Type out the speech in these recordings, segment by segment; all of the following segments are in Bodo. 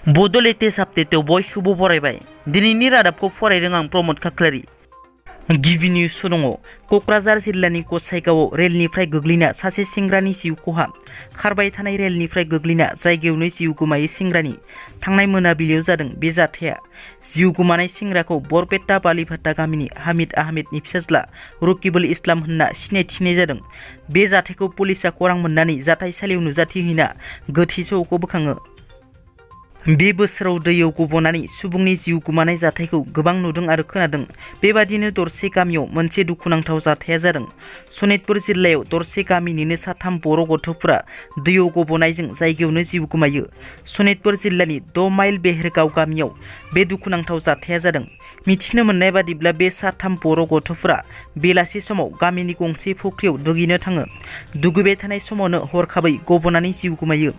बड' लेटेस्ट आपडेटआव बयखौबो बरायबाय। दिनैनि रादाबखौ फरायदों आं प्रमद खाख्लारि। गिबि निउस दङ। क'क्राझार जिल्लानि गसाइगावआव रेलनिफ्राय गोग्लैना सासे सेंग्रानि जिउ खहा। खारबाय थानाय रेलनिफ्राय गोग्लैना जायगायावनो जिउ गोमायै सेंग्रानि थांनाय मोनाबिलियाव जादों बे जाथाया। जिउ गोमानाय सेंग्राखौ बरपेटा बालिभाटा गामिनि हामिद आहमेदनि फिसाज्ला रकिबुल इस्लाम होनना सिनायथिनाय जादों। बे जाथायखौ पुलिसा खौरां मोननानै जाथायसालियाव नुजाथिहैना गोथै सहखौ बोखाङो। बे बोसोराव दैयाव गबनानै सुबुंनि जिउ गोमानाय जाथायखौ गोबां नुदों आरो खोनादों। बेबादिनो दरसे गामियाव मोनसे दुखुनांथाव जाथाया जादों। सनितपुर जिल्लायाव दरसे गामिनिनो साथाम बर' गथ'फोरा दैयाव गबनायजों जायगायावनो जिउ गोमायो। सनितपुर जिल्लानि 6 माइल बेहेरगाव गामियाव बे दुखुनांथाव जाथाया जादों। मिथिनो मोननाय बादिब्ला बे साथाम बर' गथ'फोरा बेलासि समाव गामिनि गंसे फुख्रियाव दुगैनो थाङो। दुगैबाय थानाय समावनो हरखाबै गबनानै जिउ गोमायो।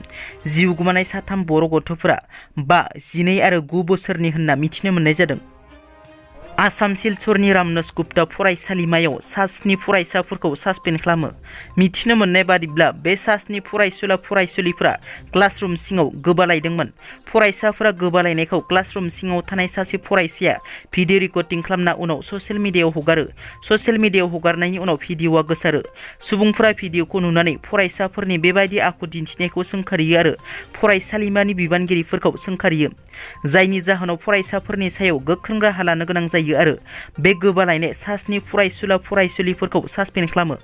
जिउ गोमानाय साथाम बर' गथ'फोरा 5, 12 आरो 9 बोसोरनि होनना मिथिनो मोननाय जादों। आसाम सिलचरनि रामनस गुप्ता फरायसालिमायाव सा 7 फरायसाफोरखौ सासपेन्ड खालामो। मिथिनो मोननाय बादिब्ला बे सा 7 फरायसुला फरायसुलिफोरा क्लासरुम सिङाव गोबालायदोंमोन। फरायसाफोरा गोबालायनायखौ क्लासरुम सिङाव थानाय सासे फरायसाया भिडिअ रेकर्डिं खालामना उनाव ससियेल मिडियायाव हगारो। ससियेल मिडियायाव हगारनायनि उनाव भिडिअआ गोसारो। सुबुंफोरा भिडिअखौ नुनानै फरायसाफोरनि बेबायदि आखु दिन्थिनायखौ सोंखारियो आरो फरायसालिमानि बिबानगिरिफोरखौ सोंखारियो, जायनि जाहोनाव फरायसाफोरनि सायाव गोख्रों राहा लानो गोनां जायो आरो बे गोबालायनाय सा 7 फरायसुला फरायसुलिफोरखौ सासपेन्ड खालामो।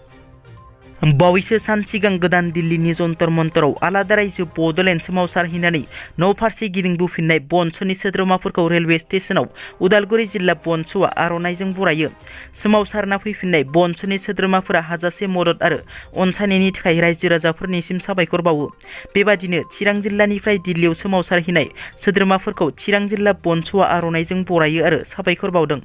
बावैसो सान सिगां गोदान दिल्लीनि जन्तर मन्तराव आलादा रायजो बड'लेण्ड सोमावसारहैनानै न' फारसे गिदिंबोफिननाय बनसुनि सोद्रोमाफोरखौ रेलवे स्टेशनाव उदालगुरि जिल्ला बनसुआ आर'नाइजों बरायो। सोमावसारना फैफिननाय बनसुनि सोद्रोमाफोरा हाजासे मदद आरो अनसायनायनि थाखाय रायजो राजाफोरनिसिम साबायखर बावो। बेबादिनो चिरां जिल्लानिफ्राय दिल्लीयाव सोमावसारहैनाय सोद्रोमाफोरखौ चिरां जिल्ला बनसुआ आर'नाइजों बरायो आरो साबायखर बावदों।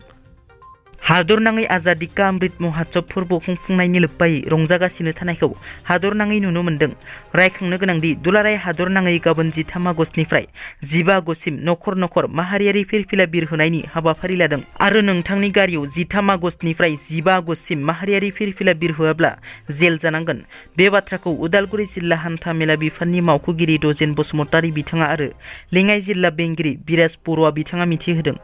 हादरनाङै आजादि का अमृत महोत्सव फोरबो खुंफुंनायनि लोब्बायै रंजागासिनो थानायखौ हादरनाङै नुनो मोन्दों। रायखांनो गोनांदि दुलाराय हादरनाङै गाबोन 13 आगस्तनिफ्राय 15 आगस्तसिम नखर नखर माहारियारि फिरफिला बिरहोनायनि हाबाफारि लादों आरो नोंथांनि गारियाव 13 आगस्तनिफ्राय 15 आगस्तसिम माहारियारि फिरफिला बिरहोआब्ला जेल जानांगोन। बे बाथ्राखौ उदालगुरि जिल्ला हान्था मेला बिफाननि मावख'गिरि दजेन बसुमतारी बिथाङा आरो लेङाइ जिल्ला बेंगिरि बिराज बर'आ बिथाङा मिथिहोदों।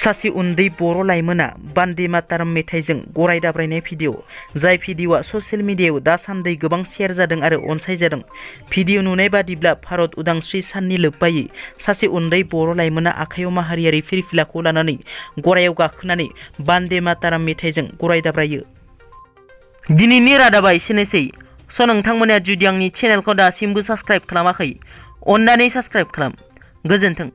सासे उन्दै बर' लाइमोना बान्दे माताराम मेथाइजों गराय दाब्रायनाय भिडिअ, जाय भिडिअआ ससियेल मिडियायाव दासान्दि गोबां शेयार जादों आरो अनसायजादों। भिडिअ नुनाय बादिब्ला भारत उदांस्रि साननि लोब्बायै सासे उन्दै बर' लाइमोना आखाइयाव माहारियारि फिरफिलाखौ लानानै गरायाव गाखोनानै बान्दे माताराम मेथाइजों गराय दाब्रायो। दिनैनि रादाबा एसेनोसै। नोंथांमोना जुदि आंनि चेनेलखौ दासिमबो साबस्क्राइब खालामाखै, अन्नानै साबस्क्राइब खालाम। गोजोन्थों।